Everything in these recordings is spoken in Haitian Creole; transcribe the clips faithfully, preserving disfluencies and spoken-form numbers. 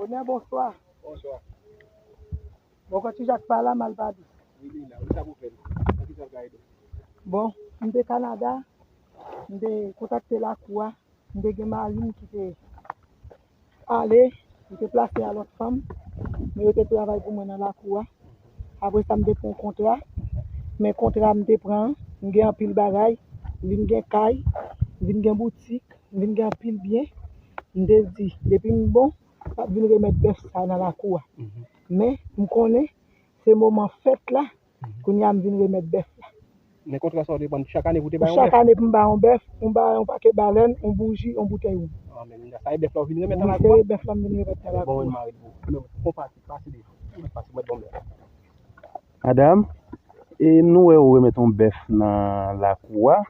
Enè, bonswa. Bonswa. Bòkò Ti Jak pa la, Malpadous. Wi, li la. Wi, sa pou fè l. Nan ki sa l ka ede? Bon, m te Kanada, m te kontakte lakou a, m te gen mari m ki te ale, li te plase a lòt fanm, men yo te travay pou mwen nan lakou a. Apre sa, m te pran yon kontra, men kontra m te pran an, m gen anpil bagay, m vin gen kay, m vin gen boutik, m vin gen anpil byen. M te di, depi m bon, m ap vin remèt bèf sa nan lakou a. Mhm. Men, m konnen, se moman fèt la, mhm, kounye a m vin remèt bèf la. Men kontra sa w te pran chak ane pou te bay yon bèf? Chak ane pou m bay yon bèf, pou m bay yon pakèt balèn, yon bouji, yon boutèy wonm. Ah, men sa e bèf la w vin remèt nan lakou a? Wi, se bèf la m vin remèt nan lakou a. Bon, mwen mare pou ou. Men, konpati, pase de, pase mwen bon bèf. Madanm, e nou wè ou remèt yon bèf nan lakou a.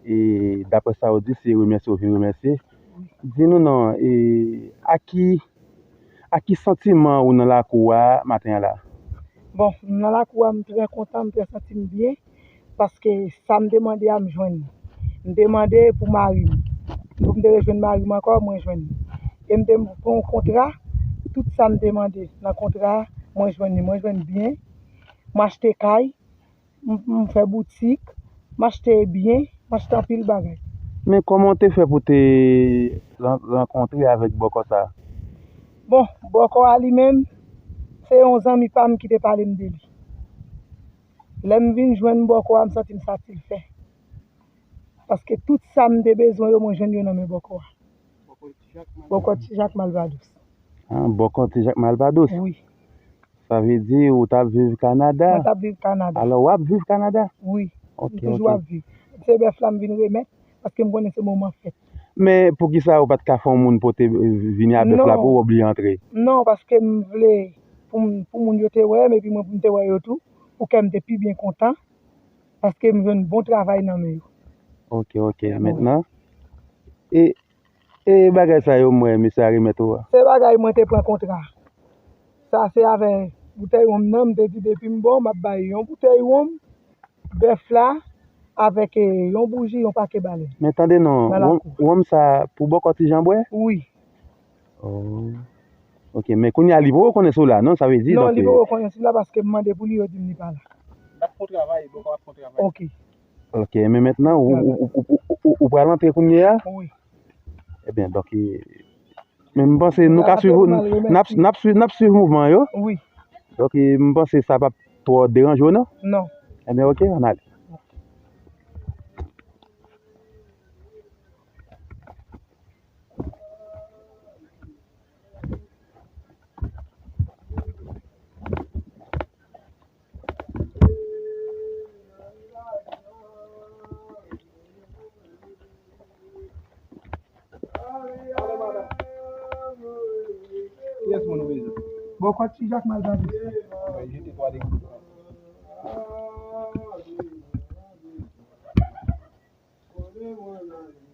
E daprè sa w di, se remèsye w vin remèsye. Di nou non, e a ki, a ki santiman ou nan lakou a maten an la? Bon, m nan lakou a, m trè kontan, m trè santi m byen, paske sa m te mande a, m jwenn li. M te mande pou mari m. Pou m te rejwenn mari m ankò, mwen jwenn li. E m te pran yon kontra, tout sa m te mande nan kontra a, mwen jwenn li. Mwen jwenn byen, m achte kay, m, m fè boutik, m achte byen, m achte anpil bagay. Men kòman w te fè pou te ran-, rankontre avèk bòkò sa a? Bon, bòkò a li menm, se yon zanmi pa m ki te pale m de li. Lè m vin jwenn bòkò a, m santi m satisfè. Paske tout sa m te bezwen yo, mwen jwenn yo nan men bòkò a. Bòkò Ti Jak Malpadous. Ah, bòkò Ti Jak Malpadous? Wi. Sa vle di ou t ap viv Kanada? Mwen t ap viv Kanada. Alò, w ap viv Kanada? Wi, m toujou ap viv. Se bèf la m vin remèt, paske m konnen se moman fèt. Men poukisa ou pa t ka fè yon moun pote, vini a bèf la pou w, w oblije antre? Non, paske m vle pou m, pou moun yo te wè m, epi mwen pou m te wè yo tou, pou kè m te pi byen kontan, paske m jwenn bon travay nan men yo. Ok, ok. Mentnan, e E bagay sa yo m wè mesye a remèt ou a? Se bagay mwen te pran kontra. Sa se avè boutèy wonm nan, m te di depi m bon, m ap bay yon boutèy wonm, bèf la, avèk, eh, yon bouji, yon pakèt balèn. Men tande non, wonm, wonm sa pou bòkò Ti Jak bwè? Wi. Oh. Ok, men kounye a li poko konnen si w la, non? Sa vle di, non, donk, li poko konnen si m la paske m mande pou li, yo di m li pa la. L ap fè yon travay, bòkò ap fè yon travay. Ok. Ok, men mentnan, ou, ou, ou, ou, ou, ou pral antre kounye a? Wi. Ebyen, donk, e, men m panse nou ka swiv, n ap, n ap swiv, n ap swiv mouvman yo. Wi. Donk, e, m panse sa p ap twò deranje w, non? Non. Ebyen, ok, ann ale. Kiyès moun ou bezwen? Bòkò Ti Jak Malpadous. Mwen jete twa de goud.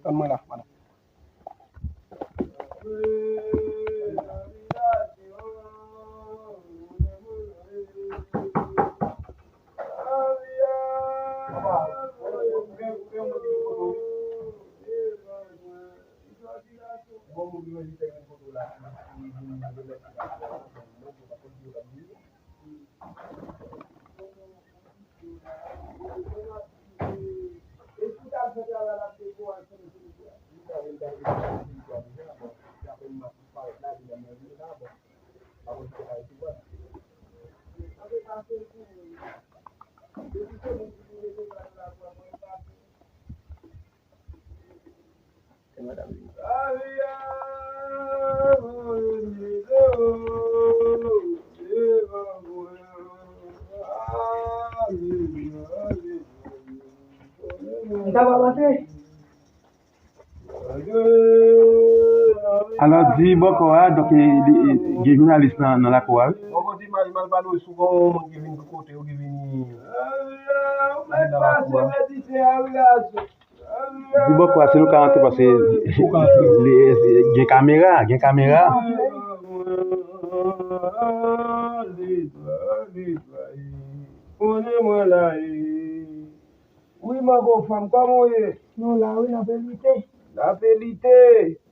Tann mwen la, madanm. Alò, di bòkò a, donk, e, e, gen jounalis nan, nan lakou a, wi. Bòkò Ti Jak Malpadous, ou gon moun ki vin pou kote, ou ki vin, vin nan lakou a. Di bòkò a, si nou ka antre, paske li, gen kamera, gen kamera. Konnen mwen la, e. Wi, mango fanm, kòman w ye? Nou la, wi, n ap lite. N ap lite.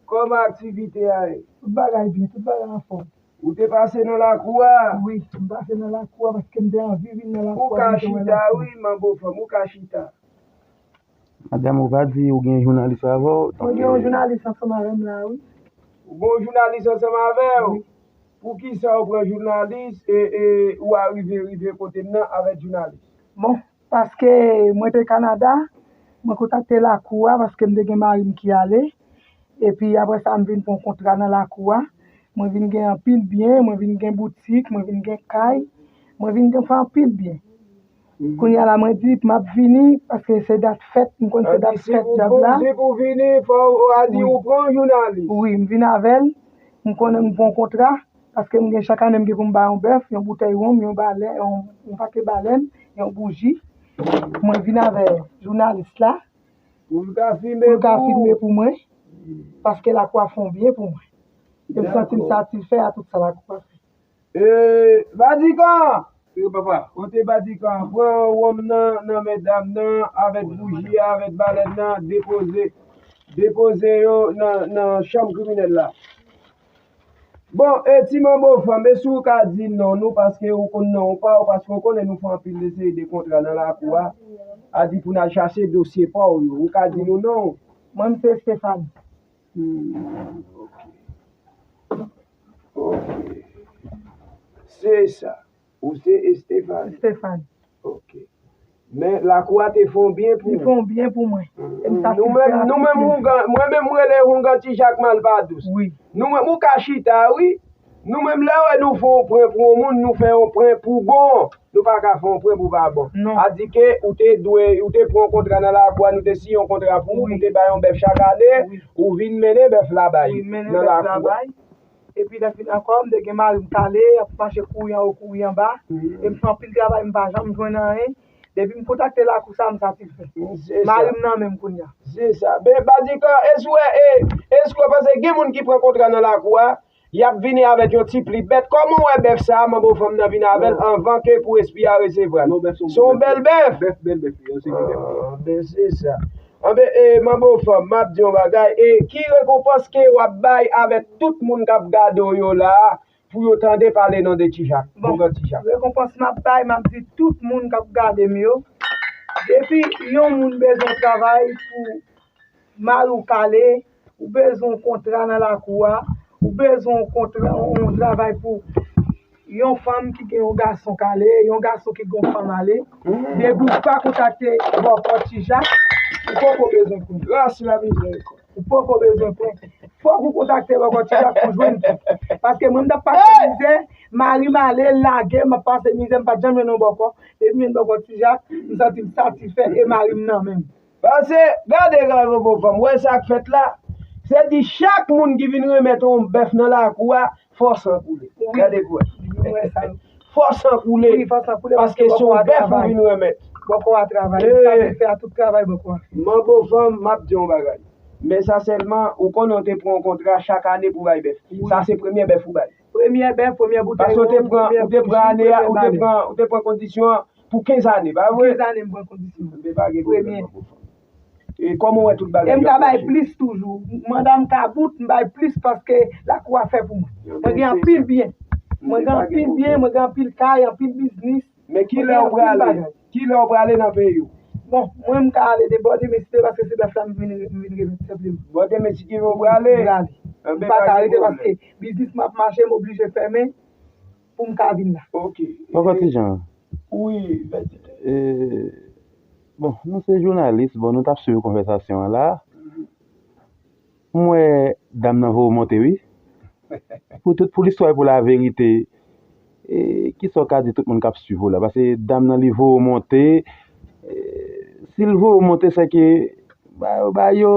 Kòman aktivite a ye? Tout bagay byen, tout bagay anfòm. Ou te pase nan lakou a? Wi, m pase nan lakou a paske m te anvi vin nan lakou a pou m te wè lakou. Ou ka chita, wi, manbo fanm, ou ka chita. Madanm, ou pa di ou gen jounalis avè w? Mwen gen yon jounalis ansanm avè m la, wi. Ou gen yon jounalis ansanm avè w? Wi. Poukisa ou pran jounalis e, e ou arive rive kote m nan avèk jounalis? Bon, paske mwen te Kanada, mwen kontakte lakou a paske m te gen mari m ki ale. Epi apre sa, m vin pran kontra nan lakou a. Mwen vin gen anpil byen, mwen vin gen boutik, mwen vin gen kay, mwen vin gen fè anpil byen. Kounye a la, mwen di, m ap vini, paske se dat fèt, m konn se dat fèt djab la. Di pou vini, fò w a di ou pran jounalis. Wi, m vin avè l, m konnen m pran kontra, paske m gen chak ane, m gen pou m bay yon bèf, yon boutèy wonm, yon balèn, yon, yon pake balèn, yon bouji. Mwen vin avè jounalis la, pou l ka filme pou mwen, paske lakou a fè yon byen pou mwen. E m santi m satisfè a tout sa lakou a fè. E, Vatikan! Wi, papa. Kote Vatikan? Pran wonm nan, nan men dam nan, avèk bouji a, avèk balèn nan, depoze. Depoze yo nan, nan chanm kriminèl la. Bon, e ti manbo fanm, e si w ka di non nou, paske ou konn non w pa w, paske w konnen nou fè anpil de seri de kontra nan lakou a, a di pou n al chache dosye pa w yo, ou ka di nou non w? Mwen, m se Stéphane. Hmm, ok. Ok. Se sa. Ou se Estefani? Estefani. Ok. Men lakou a te fè yon byen pou ou? Li fè yon byen pou mwen. E m satisfè a tout nivo. Nou menm, nou menm, mwen menm, m rele houngan Ti Jak Malpadous. Wi. Nou menm, ou ka chita, wi. Nou menm, lè w wè nou fè yon pwen pou yon moun, nou fè yon pwen pou bon. Nou pa ka fè yon pwen pou pa bon. Non. A di ke ou te dwe, ou te pran yon kontra nan lakou a, nou te siyen yon kontra pou ou, ou te bay yon bèf chak ane, ou vin mennen bèf la bay nan lakou a. Wi, mennen bèf la bay. Epi lè fini ankò, m te gen mari m k ale, y ap mache kouri anwo, kouri anba. E m fè anpil travay, m pa janm jwenn anyen. Depi m kontakte lakou sa, m satisfè. Mari m nan men m kounye a. Se sa. Men Vatikan, èske w wè, e, èske w panse gen moun ki pran kontra nan lakou a, y ap vini avèk yon ti pli bèt? Kòman w wè bèf sa a, manbo fanm nan vin avè l anvan ke pou espri a resevwa l? Se yon bèl bèf. Bèf, bèl bèf, wi, se yon bèl bèf. Ah, ben se sa. Anben, e, manbo fanm, m ap di yon bagay. E ki rekonpans ke w ap bay avèk tout moun k ap gade w yo la a, pou yo tande pale non de Ti Jak, bon, houngan Ti Jak? Rekonpans m ap bay, m ap di tout moun k ap gade m yo, depi yon moun bezwen travay pou mari w k ale, ou bezwen yon kontra nan lakou a, ou bezwen yon kontra, yon travay pou yon fanm ki gen yon gason k ale, yon gason ki gen yon fanm ale. Depi w pa kontakte bòkò Ti Jak, ou poko bezwen pwen. Gras la mizèrikòd. Ou poko bezwen pwen. Fòk ou kontakte bòkò Ti Jak pou jwenn pwen. Paske mwen, m t ap pase mizè, mari m ale, l lage m, m ap pase mizè, m pa t janm jwenn yon bòkò. Depi m jwenn bòkò Ti Jak, m santi m satisfè e mari m nan men m. Paske, gade, gade, manbo fanm, w wè sa k fèt la? Se di chak moun ki vin remèt yon bèf nan lakou a, fò san koule. Wi. Gade pou w wè. Fò san koule. Wi, fò san koule, paske se yon bèf ou vin remèt. Bòkò a travay. Sa vin fè a tout travay bòkò a fè. Manbo fanm, m ap di w yon bagay. Men sa sèlman, ou konnen w te pran yon kontra chak ane pou bay bèf. Wi. Sa se premyè bèf ou bay. Premyè bèf, premyè boutèy wonm, premyè bouji, premyè balèn. Paske w te pran, ou te pran, ou te pran, ou te pran kondisyon an pou kenz ane, pa vre? Pou kenz ane m pran kondisyon. Premyè. E kòman w wè tout bagay yo ap mache? E m ka bay plis toujou. Manda m ka bout, m bay plis paske lakou a fè pou mwen. Mwen gen anpil byen. Mwen gen anpil byen, mwen gen anpil kay, anpil biznis. Men kilè w prale? Kilè w prale nan peyi w? Bon, mwen m ka ale de bò de Mesi paske se bèf la m vin, m vin remèt senpleman. Bò de Mesi ki w prale? M prale. M pa ka rete paske biznis m ap mache, m oblije fèmen pou m ka vin la. Ok. Papa Ti Jan. Wi, Pètit. E, bon, nou se jounalis, bon, nou t ap swiv konvèsasyon an la. M wè dam nan voye w monte, wi. Pou tout, pou listwa e pou laverite, e, kisa w ka di tout moun k ap swiv ou la? Paske dam nan, li voye w monte, e, si l voye w monte, sèke ba yo, ba yo,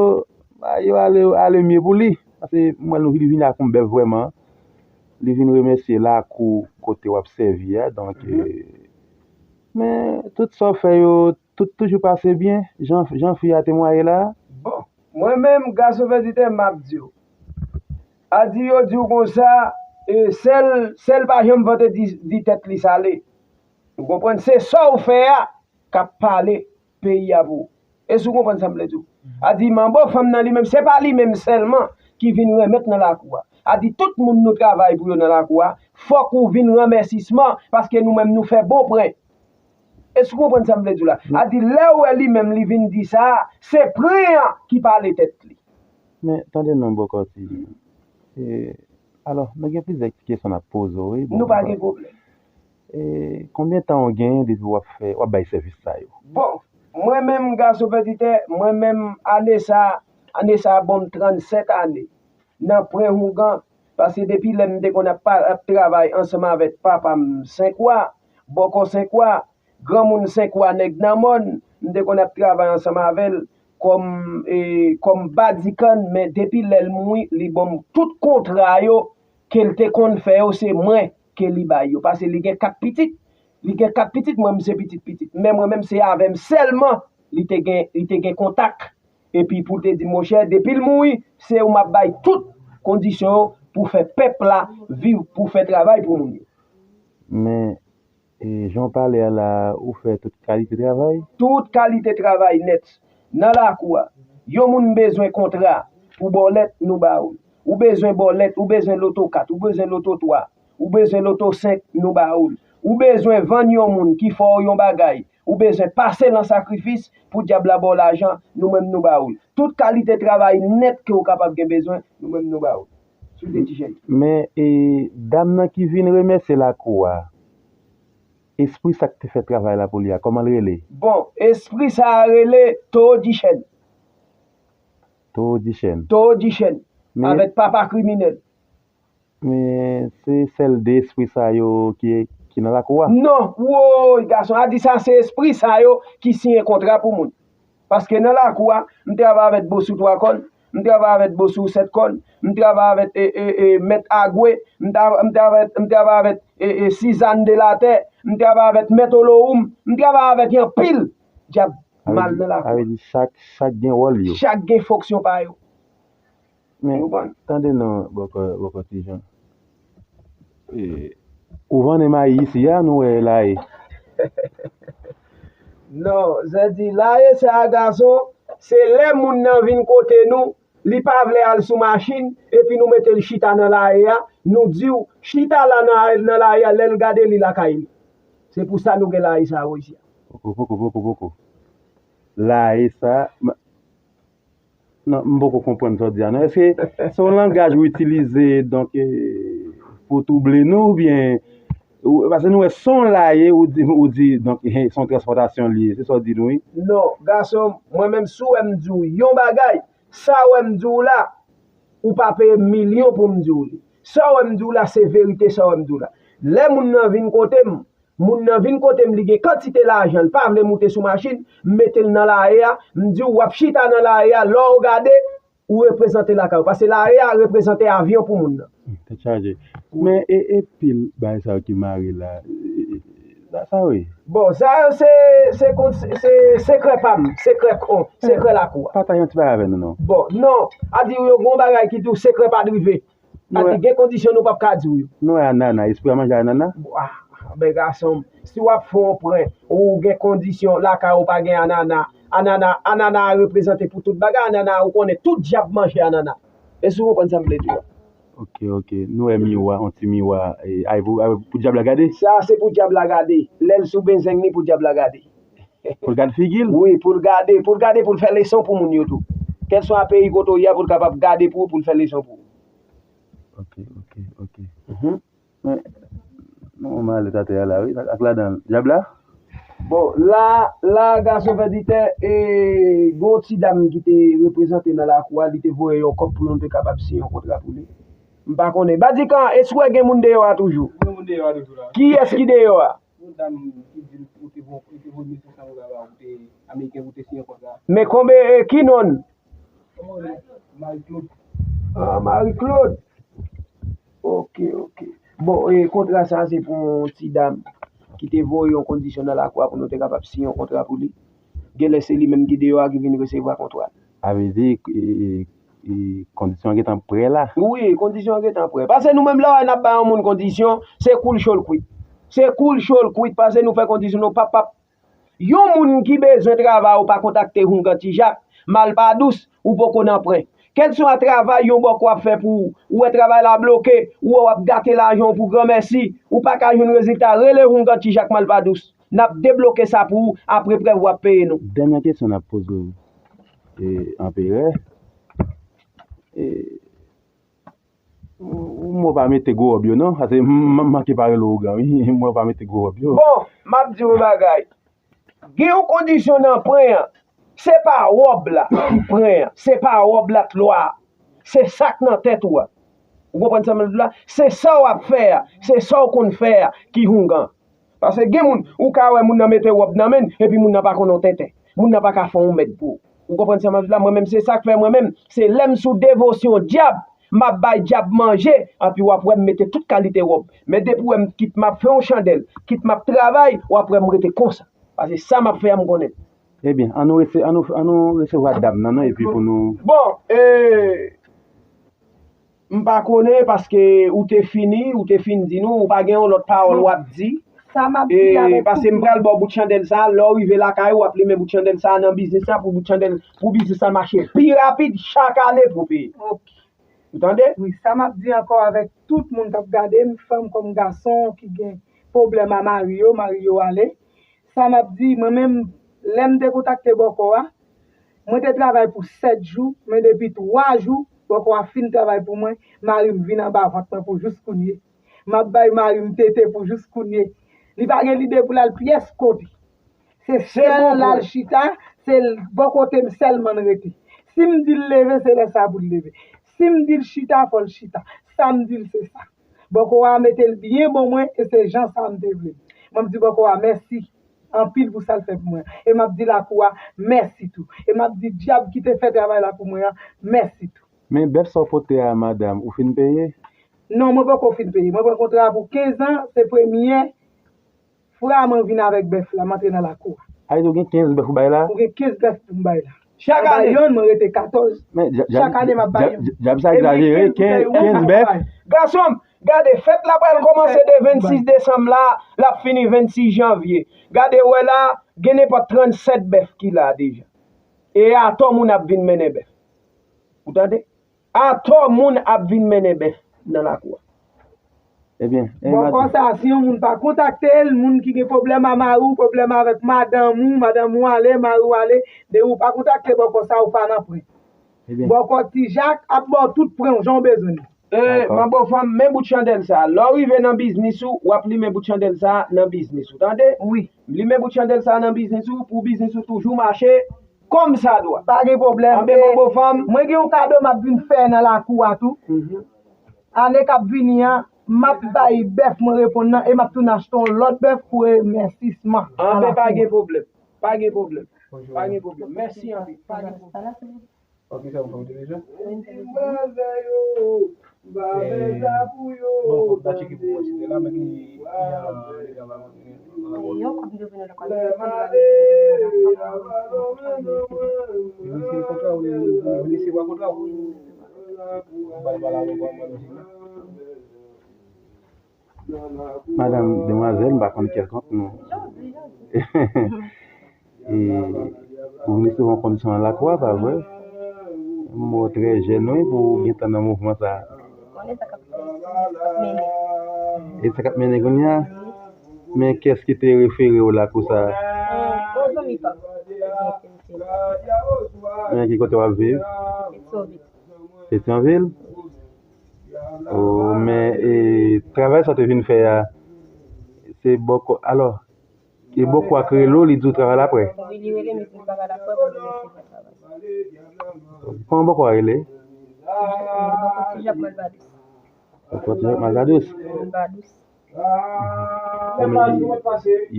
ba yo ale, ale mye pou li. Paske m wè l, li vin ak yon bèf vrèman. Li vin remèsye lakou kote w ap sèvi a. Donk, e, men tout sa w fè yo, tout toujou pase byen, jan, jan fi a temwaye la? Bon, mwen menm, gason fèzitè, m ap di w. A di yo di w konsa, e, sèl, sèl pa janm vante di, di tèt li sale. Ou konprann? Se sa w fè a k ap pale peyi a pou ou. Èske w konprann sa m vle di w? A di manbo fanm nan li menm, se pa li menm sèlman, ki vin renmèt nan lakou a. A di tout moun nou travay pou yo nan lakou a, fòk ou vin ranmèsisman, paske nou menm nou fè bon pwen. Èske w konprann sa m vle di w la? A di lè w wè li menm li vin di sa, se pwen an ki pale tèt li. Men, tande non, Bòkò Ti. E, alò, nou gen plizyè ti kesyon n ap poze w, wi. Bon, Nou pa gen pwoblèm. E, konbyen tan w genyen depi w ap fè, w ap bay sèvis sa yo? Bon, mwen menm, gason fè di tè, mwen menm, ane sa, ane sa bon m trannsèt ane nan pwen houngan, paske depi lè m te konn ap, pa- ap travay ansanm avèk papa m Senkwa, Bòkò Senkwa, granmoun Senkwa, nèg nan mòn, m te konn ap travay ansanm avè l kòm, e, kòm badikann, men depi lè l mouri, li ban m tout kontra yo ke l te konn fè yo, se mwen ke li bay yo. Paske li gen kat pitit, li gen kat pitit, mwen m se pitit pitit. Men mwen menm se avè m sèlman li te gen, li te gen kontak. Epi pou l te di m, monchè, depi l mouri, se ou m ap bay tout kondisyon yo pou fè pèp la viv, pou fè travay pou moun yo. Men, e, jan w pale a la, ou fè tout kalite travay? Tout kalite travay nèt. Nan lakou a, yon moun bezwen kontra pou bòlèt, nou ba ou l. Ou bezwen bòlèt, ou bezwen loto kat, ou bezwen loto twa, ou bezwen loto senk, nou ba ou l. Ou bezwen vann yon moun ki fè w yon bagay, ou bezwen pase l an sakrifis pou dyab la ba w lajan, nou menm nou ba ou l. Tout kalite travay nèt ke w kapab gen bezwen, nou menm nou ba ou l. Sou de ti jèn. Men, e, dam nan ki vin remèsye lakou a, espri sa k te fè travay la pou li a, kòman l rele? Bon, espri sa a rele Towo Dichèn. Towo Dichèn. Towo Dichèn. Men- Avèk papa kriminèl. Men se sèl de espri sa yo ki, ki nan lakou a? Non, woy, gason, a di sa se espri sa yo ki siyen kontra pou moun. Paske nan lakou a, m travay avèk Bosou Twa Kòn, m travay avèk Bosou Sèt Kòn, m travay avèk e, e, e, Mèt Agwe, m ta- m travay, m travay avèk e, e, Sizàn Delatè, m travay avèk Mèt Olowoum, m travay avèk anpil dyab mal nan lakou. Sa vle di chak, chak gen wòl yo. Chak gen fonksyon pa yo. Men, Ou konprann? Tande non, Bòkò, Bòkò Ti Jan. E, ou vannen mayi isi a, nou wè la e. Non, sa di la e sa a, gason, se lè moun nan vin kote nou, li pa vle al sou machin, epi nou mete l chita nan la e a, nou di w, chita la nan, nan la e a, lè l gade li lakay li. Se pou sa nou gen la e sa a isi a. Poko, poko, poko, poko. La e sa, ma- non, m poko konprann sa w di a, non. Èske se yon langaj ou itilize, donk, e, pou twouble nou, oubyen, ou- paske nou wè se yon la e, ou di, ou di, donk, e, se yon transpòtasyon li ye, se sa w di nou, wi? Non, gason, mwen menm si w wè m di w yon bagay, sa w wè m di w la, ou pa peye m milyon pou m di w li. Sa w wè m di w la, se verite, sa w wè m di w la. Lè moun nan vin kote m, moun nan vin kote m, li gen kantite lajan, li pa vle moute sou machin, m mete l nan la e a, m di w, w ap chita nan la e a, lè w gade, ou reprezante lakay ou. Paske la e a reprezante avyon pou moun nan. Tèt chaje. Men e, e pil bagay sa yo ki mare la. E, e, e, sa, sa wi. Bon, sa yo se, se, kon- se, se sekrè pa m, sekrè kon, sekrè lakou a. Pataje yon ti bagay avè nou non. Bon, non, a di w yo gen yon bagay ki di w sekrè pa t rive. A di gen kondisyon nou p ap ka di w yo. Nou wè anana, espri a manje anana? Ah, ben gason m, si w ap fè yon pwen, ou gen kondisyon, lakay ou pa gen anana, anana, anana a reprezante pou tout bagay, anana a ou konnen tout dyab manje anana. Èske w konprann sa m vle di w la? Ok, ok. Nou wè miwa, yon ti miwa, e, ay pou, ay pou dyab la gade? Sa se pou dyab la gade. Lè l sou benzeng li pou dyab la gade. Pou l gade figi l? Wi, pou l gade, pou l gade, pou l fè leson pou moun yo tou. Kèlswa peyi kote w ye a, pou l kapab gade pou ou, pou l fè leson pou ou. Ok, ok, ok. Men, nou malèz atè a la, wi, ak ladan l. Dyab la? Bon, la, la, gason fè di tè, e, gen yon ti dam ki te reprezante nan lakou a, li te voye yon kòb pou nou te kapab siyen yon kontra pou li. M pa konnen. Badikan, èske w gen moun deyò a toujou? Gen moun deyò a toujou la. Kiyès ki deyò a? Yon dam ki di l ou te voye, ou te voye mesye sa yo la ba ou te Ameriken pou te siyen kontra. Men konbe, e, ki non l? Marie Claude. Ah, Marie Claude. Ok, ok. Bon, e kontra sa a se pou yon ti dam ki te voye yon kondisyon nan lakou a pou nou te kapab siyen yon kontra pou li. Genlè se li menm ki deyò a ki vin resevwa kontra. A vle di, e, e, e, kondisyon an gentan prè la? Wi, kondisyon an gentan prè. Paske nou menm lè w wè n ap bay yon moun kondisyon, se kou l cho l kwit. Se kou l cho l kwit, paske nou fè kondisyon nou pap, pap. Yon moun ki bezwen travay ou pa kontakte houngan Ti Jak, mal pa dous, ou poko nan pwen. Kèlswa travay yon bòkò ap fè pou ou, ou wè travay la bloke, ou wè w ap gate lajan w pou granmèsi, ou pa ka jwenn rezilta, rele Houngan Ti Jak Malpadous. N ap debloke sa pou ou, apre prèv w ap peye nou. Dènye kesyon n ap poze w, e, Anperè. E, ou, ou mwen pa mete gwo wòb yo non, paske m, m, m manke pare l ougan, wi, mwen pa mete gwo wòb yo. Bon, m ap di w yon bagay. Gen yon kondisyon nan pwen an. Se pa wòb la ki pwen an. Se pa wòb la k lwa a. Se sa k nan tèt ou a. Ou konprann sa m ap di w la? Se sa w ap fè a. Se sa w konn fè a ki houngan. Paske gen moun, ou ka wè moun nan mete wòb nan men l, epi moun nan pa konn yon tenten. Moun nan pa ka fè yon mèd pou ou. Ou konprann sa m ap di w la? Mwen menm, se sa k fè mwen menm, se lè m sou devosyon dyab, m ap bay dyab manje, anpi w ap wè m mete tout kalite wòb. Men depi w wè m, kit m ap fè yon chandèl, kit m ap travay, w ap wè m rete konsa. Paske sa m ap fè a, m konnen. Ebyen, an nou rese-, an nou, an nou resevwa dam nan, non, epi pou nou Bon, e, m pa konnen, paske ou te fini, ou te fin di nou, ou pa gen yon lòt pawòl w ap di. Sa m ap di E, avèk paske tout m pral ba w bout chandèl sa, lè w rive lakay ou, w ap limen bout chandèl sa nan biznis la, pou bout chandèl, pou biznis la mache pi rapid chak ane pou peye. Ok. Ou tande? Wi, sa m ap di ankò avèk tout moun k ap gade m, fanm kòm gason ki gen pwoblèm a mari yo, mari yo ale. Sa m ap di, mwen menm, lè m te kontakte bòkò a, mwen te travay pou sèt jou, men depi twa jou, bòkò a fin travay pou mwen, mari m vin anba vant mwen pou jis kounye. M ap bay mari m tete pou jis kounye. Li pa gen lide pou l al pyès kote. Se Se sèl bò l al pwen. chita, se l, bò kote m sèlman l rete. Si m di l leve, se lè sa pou l leve. Si m di l chita, fò l chita. Sa m di l, se sa. Bòkò a mete l byen bon mwen, e se jan sa m te vle. Mwen, m di bòkò a mèsi anpil pou sa l fè pou mwen. E m ap di lakou a mèsi tou. E m ap di dyab ki te fè travay la pou mwen an, mèsi tou. Men bèf sa w pote a, madanm, ou fin peye? Non, mwen poko fin peye. Mwen pran kontra a pou kenz an, se premyè fwa mwen vin avèk bèf la, m antre nan lakou a. A, ou gen kenz bèf ou bay la? Ou gen kenz bèf pou m bay la. Chak ane. Mwen bay yonn, mwen rete katòz. Men, dya-, dya-, Chak ane, m ap bay dya-, yonn. Dya-, dyab sa egzajere, kenz, kenz bèf. Gason m, gade, fèt la pral kòmanse de vennsis desanm la, l ap fini vennsis janvye. Gade, ou wè la, gen nenpòt trannsèt bèf ki la deja. E atò moun ap vin mennen bèf. Ou tande? Atò moun ap vin mennen bèf nan lakou a. Ebyen, e, Bòkò sa, si yon moun pa kontakte l, moun ki gen pwoblèm a mari w, pwoblèm avèk madanm ou, madanm ou ale, mari w ale, depi w pa kontakte bòkò sa, ou pa nan pwen. Ebyen. Bòkò Ti Jak ap ba w tout pwen w jan w bezwen l. E, Dakò. Manbo fanm, men bout chandèl sa. Lè w rive nan biznis ou, w ap limen bout chandèl sa nan biznis ou, tande? Wi. Limen bout chandèl sa nan biznis ou, pou biznis ou toujou mache kòmsadwa. Pa gen pwoblèm. Anben, E, manbo fanm. Mwen gen yon kado m ap vin fè nan lakou a tou. Mhm. Ane k ap vini an, m ap bay bèf mwen reponn nan e m ap tounen achte yon lòt bèf pou remèsisman. Anben, pa gen pwoblèm. Pa gen pwoblèm. Bonjou. Pa gen pwoblèm. Mèsi anpil. Pa gen pwoblèm. Ok, sa ou fè w te bezwen? Wi, m te bezwen. Eh, bon, fòk ta tcheke pou wè si te la, men ki, ki jan li travay. Yo kòb yo vin lakay. Yo vin kontra, wi, wi, wi, wi, li resevwa kontra, wi. Ou pral pale avè l, ou pral mande l. Madanm, demwazèl, m pa konn kèlkonk non. E, ou vini sou yon kondisyon nan lakou a, pa vre? M wè w trè jèn, wi, pou w gentan nan mouvman sa a. Konnen sa k ap, sa k ap mennen. E sa k ap mennen kounye a? Wi. Men kiyès ki te refere w lakou sa a? Yon zanmi pa m. Men ki kote w ap viv? Petyonvil. Petyonvil? O, men, e, travay sa w te vin fè a, se bòkò, alò, e bòkò a k rele w, li di w travay la prè? Wi, li rele m, li di m travay la prè pou li resevwa travay. Kòman bòkò a rele? Bòkò Ti Jak Malpadous. Bòkò Ti Jak Malpadous? Malpadous.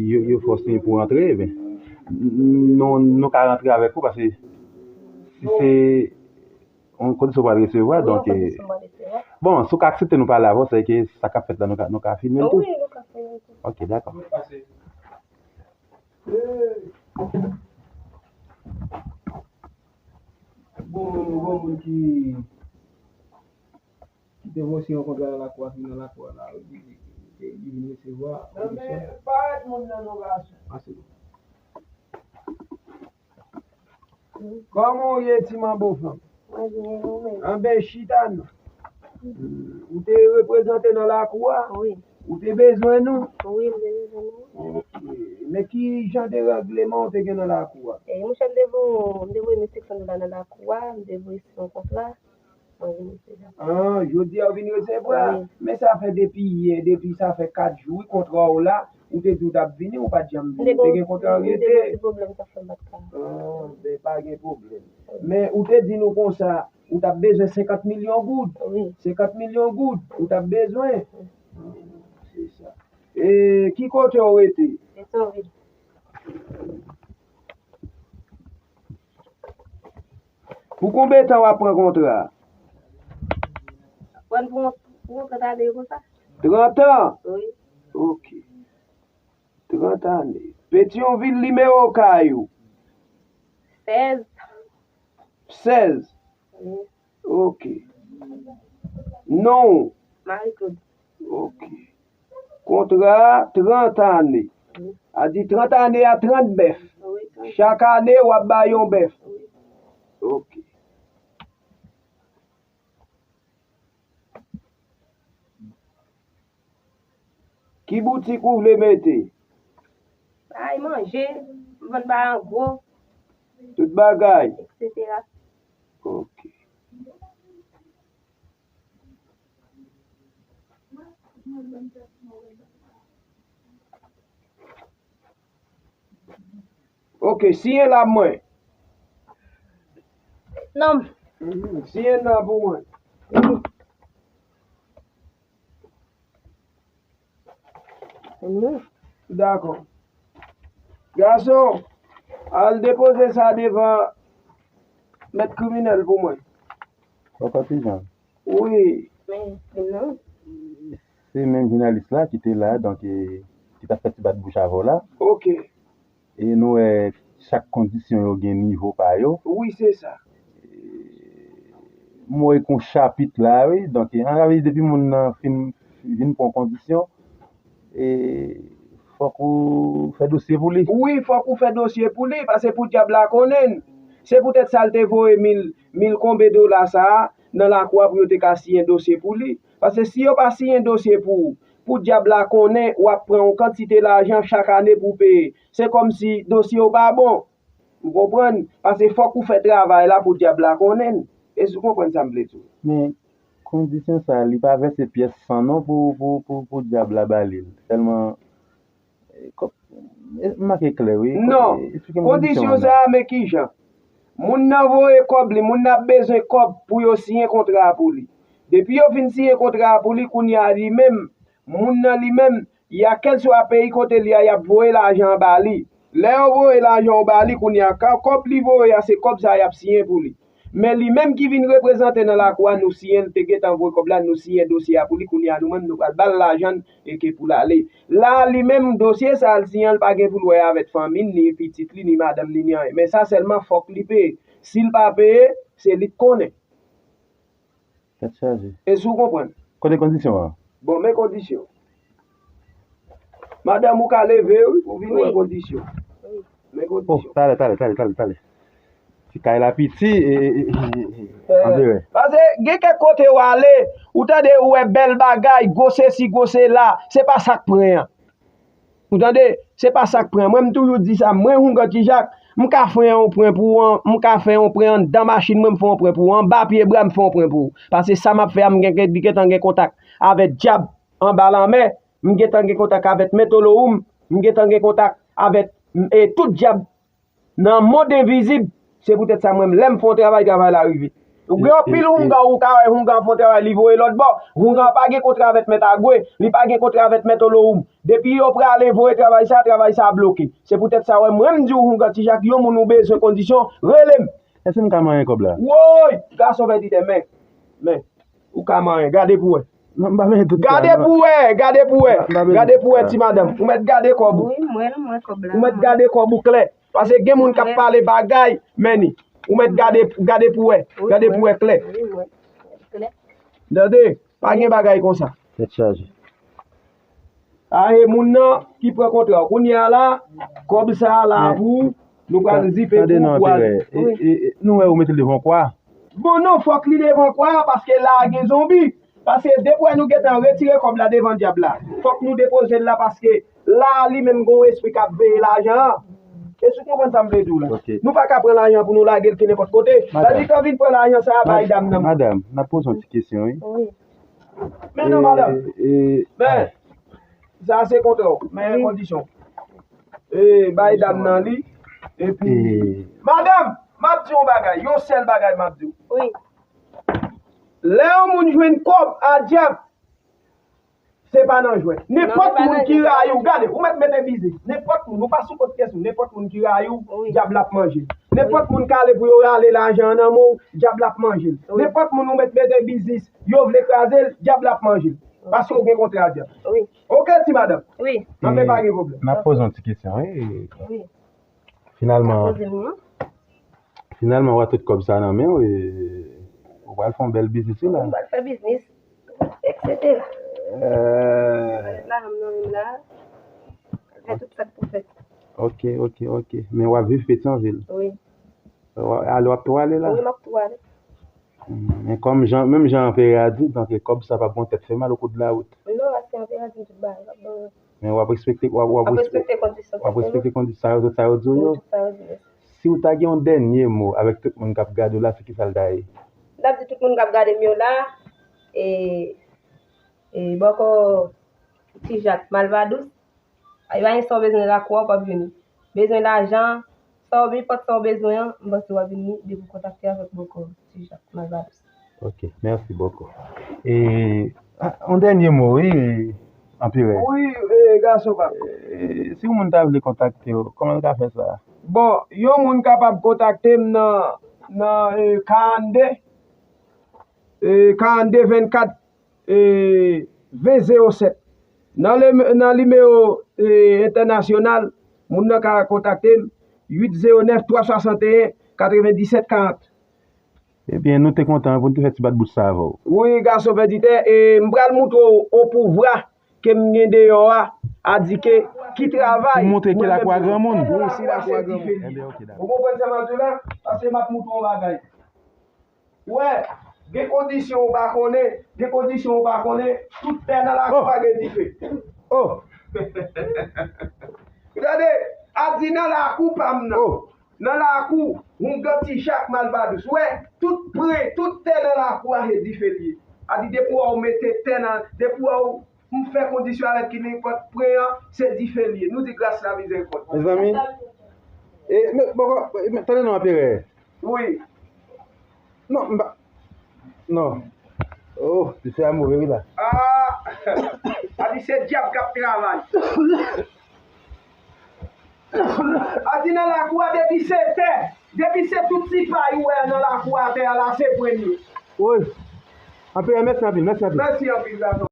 Yo, yo fòse pou antre, men nou, nou ka rantre avèk ou, paske si se yon kondisyon w pral resevwa, donk, e, bon, si w ka aksepte nou pale avè w, se ke sa k ap fèt la, nou ka, nou ka filme l tou. Wi, nou ka filme l tou. Ok, dakò. Bon, bon, bon, moun ki, ki te voye yon kontra nan lakou a, ki nan lakou a la, li, li, li vin resevwa. Nan men, pa ret moun nan non gason. Ase bon. Kòman w ye, ti manbo fanm? Anben, chita non. Ou te reprezante nan lakou a? Wi. Ou te bezwen nou? Wi, m te bezwen nou. Ok. Men ki jan de règleman ou te gen nan lakou a? E, monchè, m te voye, m te voye mil senk san dola nan lakou a, m te voye siyen yon kontra. Mwen vin resevwa. Ah, jodi a ou vin resevwa? Wi. Men sa fè depi yè, depi sa fè kat jou, wi, kontra w la, ou te di w t ap vini, ou pa t janm vini. Ou te gen kontra w rete? M te gen ti pwoblèm, sa fè m pa t ka. Ah, ben, pa gen pwoblèm. Men ou te di nou konsa, ou t ap bezwen senkant milyon goud. Wi. Senkant milyon goud, ou t ap bezwen? Wi. Ah, se sa. E ki kote w rete? Petyonvil. Pou konbyen tan w ap pran kontra a? Pran pou yon, pou yon trant ane konsa. Trant an? Wi. Ok. Trant ane. Petyonvil, nimewo kay ou? Sèz. Sèz? Wi. Ok. Non w? Marie Claude. Ok. Kontra a, trant ane. Wi. A di trant ane a trant bèf. Wi, trant. Chak ane, w ap bay yon bèf. Wi. Ok. Ki boutik ou vle mete? Bay manje, m vann bagay an gwo. Tout bagay? Etsetera. Ok. Ok, siyen la mwen. Non. Mhm, siyen nan pou mwen. Mhm. Dakò. Gason, al depoze sa devan mèt kriminèl pou mwen. Papa Tijan. Wi. Men, men non. Se menm jounalis la ki te la, donk, e, ki t ap fè ti bat bouch avè w la. Ok. E nou wè chak kondisyon yo gen nivo pa yo. Wi, se sa. E, m wè kon chapit la, wi. Donk, e, an, depi moun nan fin, vin pran kondisyon, e, fòk ou fè dosye pou li. Wi, fòk ou fè dosye pou li, paske pou dyab la konnen l. Se poutèt sa l te voye mil, mil konbe dola sa a nan lakou a pou yo te ka siyen dosye pou li. Paske si yo pa siyen dosye pou ou, pou dyab la konnen w ap pran yon kantite lajan chak ane pou w peye. Se kòmsi dosye w pa bon. Ou konprann? Paske fòk ou fè travay la pou dyab la konnen l. Èske ou konprann sa m vle di w? Men, kondisyon sa a, li pa vèse pyès san non pou, pou, pou, pou dyab la ba li l. Sèlman, e, kò-, e, m make klè, wi. Non. Kondisyon sa a, men kijan. Moun nan voye kòb li, moun nan ap bezwen kòb pou yo siyen kontra a pou li. Depi yo fin siyen kontra a pou li, kounye a li menm, moun nan li menm, y a kèlswa peyi kote li a, y ap voye lajan an ba li. Lè yo voye lajan an ba li, kounye a, ka-, kòb li voye a, se kòb sa a y ap siyen pou li. Men li menm ki vin reprezante nan lakou a, nou siyen, l te gentan voye kòb la, nou siyen dosye a pou li, kounye a, nou menm, nou pral ba l lajan l, e ke pou l ale. La, li menm, dosye sa a, l siyen, l pa gen pou l wè avèk fanmi l, ni pitit li, ni madanm li, ni anyen. Men sa sèlman, fòk li peye. Si l pa peye, se li k konnen. Tèt chaje. Èske w konprann? Kote kondisyon an? Bon, men kondisyon. Madanm, ou ka leve, wi, pou vin wè kondisyon. Wi. Men kondisyon. Oh, talè, talè, talè, talè, talè. Ti kay la piti, e, e, e, e, e, antre wè. Paske gen kèk kote w ale, ou tande, ou wè bèl bagay, gwo sesi, gwo sela, se pa sa k pran an. Ou tande? Se pa sa k pran. Mwen, m toujou di sa. Mwen, Houngan Ti Jak, m ka fè yon pwen pou ou, m ka fè yon pwen anndan machin mwen, m fè yon pwen pou ou, anba pye bra, m fè yon pwen pou ou. Paske sa m ap fè a, m gen, gen, gentan gen kontak avèk dyab anba lanmè, m gentan gen kontak avèk Mentoloum, m gentan gen kontak avèk, e, tout dyab nan mond envizib. Se poutèt sa mwen, lè m fè yon travay, travay la rive. Ou gen anpil houngan, ou ka wè houngan fè yon travay, li voye lòt bò. Houngan pa gen kontra avèk mèt Agwe, li pa gen kontra avèk mèt Olowoum. Depi yo prale voye travay sa, travay sa bloke. Se poutèt sa wè mwen m di w houngan Ti Jak, yon moun ou bezwen kondisyon, rele m. Èske m ka manyen kòb la? Woy! Gason fè ti tè, men, men, ou ka manyen, gade pou wè. Non, m pa manyen tout sa, non. Gade pou wè, gade pou wè. M pa manyen tout sa. Gade pou wè, ti madanm. Ou mèt gade kòb ou. Wi, m wè l, m wè kòb la. Ou mèt gade kòb ou klè. Paske gen moun k ap pale bagay, men ni. Ou mèt gade, gade pou wè. Gade pou wè klè. Wi, m wè klè. Tande, pa gen bagay konsa. Tèt chaje. A, e moun nan ki pran kontra. Kounye a la, kòb sa a la pou ou, nou pral zipe pou ou pou ale. Tande non, Anperè. E, e, e, nou wè ou mete l devan kwa. Bon, non, fòk li devan kwa a, paske la a gen zonbi. Paske depi nou gentan retire kòb la devan dyab la, fòk nou depoze l la, paske la a li menm gen yon espri k ap veye lajan an. Èske w konprann sa m vle di w la? Ok. Nou pa ka pran lajan pou nou lage l ki nenpòt kote. Sa di ke w vin pran lajan sa a bay dam nan. Madanm, n ap poze yon ti kesyon, wi. Wi. Men non, madanm. E, e, men, sa se kontra w. Men kondisyon. E, bay dam nan li. Epi, madanm, m ap di yon bagay. Yon sèl bagay m ap di w. Wi. Lè yon moun jwenn kòb a dyab, se pa nan jwèt. Nenpòt moun ki rayi w, gade, ou mèt mete biznis. Nenpòt moun, ou pa sou kont pyès moun. Nenpòt moun ki rayi w, dyab la ap manje l. Nenpòt moun k ale pou yo rale lajan an nan men w, dyab la ap manje l. Nenpòt moun ou mèt mete biznis, yo vle kraze l, dyab la ap manje l. Paske w gen kontra a dyab. Wi. Oke, ti madanm? Wi. Anben, pa gen pwoblèm. N ap poze yon ti kesyon, wi. Wi. Finalman, poze l, wi. Finalman, w a tout kòb sa nan men w, e, ou pral fè yon bèl biznis, wi, la. Wi, m pral fè biznis, etsetera. Euh. Lajan m nan men m la, fè tout sa k pou fèt. Ok, ok, ok. Men w ap viv Petyonvil? Wi. W a-, ale, w ap tou ale la? Wi, m ap tou ale. Hmm, men kòm jan, menm jan Anperè a di, donk, kòb sa p ap gen yon tèt fè mal o kou de la wout. Non, paske Anperè a di m tout bagay, l ap ban mwen. Men w ap respekte, w ap, w ap respekte kondisyon sa yo, tout sa yo di w yo. Wi, tout sa yo di m. Si w ta gen yon dènye mo avèk tout moun k ap gade w la, se ki sa l ta ye? M t ap di tout moun k ap gade m yo la, e, e, bòkò Ti Jak Malvadous, ay, pa gen sa w bezwen lakou a, w p ap jwenn li. Bezwen lajan, sa w, nenpòt sa w bezwen an, m panse w ap jwenn li depi w kontakte avèk bòkò Ti Jak Malvadous. Ok, mèsi bokou. E, a, yon dènye mo, wi, Anperè. Wi, e, gason pa m. E, si yon moun ta vle kontakte w, kòman l ka fè sa? Bon, yon moun kapab kontakte m nan, nan, e, karannde, e, karannde vennkat, e, ven zewo sèt. Nan le-, nan nimewo, e, entènasyonal, moun nan ka kontakte m, uit zewo nèf twa swasanteyen katrevendisèt karant. Ebyen, nou te kontan pou n te fè ti bat bouch sa avè w. Wi, gason fè di tè, e m pral montre w yon pouvwa ke m gen deyò a, a di ke ki travay. Pou montre ke lakou a granmoun. Wi, se lakou a granmoun. Ebyen, ok, dakò. Ou konprann sa m ap di w la? Paske m ap montre w yon bagay. Ou wè, gen kondisyon ou pa konnen, gen kondisyon ou pa konnen, tout tè nan lakou a gen dife. Oh! Gade, a di nan lakou pa m nan. Oh! Nan lakou, houngan Ti Jak Malvadous. Ou wè, tout pre, tout tè nan lakou a se dife l ye. A di depi w mete tè nan, depi w m fè kondisyon avèk ki nenpòt pre an, se dife l ye. Nou di gras la mizèrikòd. Mezanmi, e, men, bòkò, e, men, tande non, Anperè. Wi. Non, m pa, non. Oh, dife a move, wi, la. Ah! A di se dyab k ap travay. A di nan lakou a, depi se tè, depi se tout ti pay ou wè nan lakou a, tè a la, se premye. Wi. Anperè, mèsi anpil, mèsi anpil. Mèsi anpil, gason.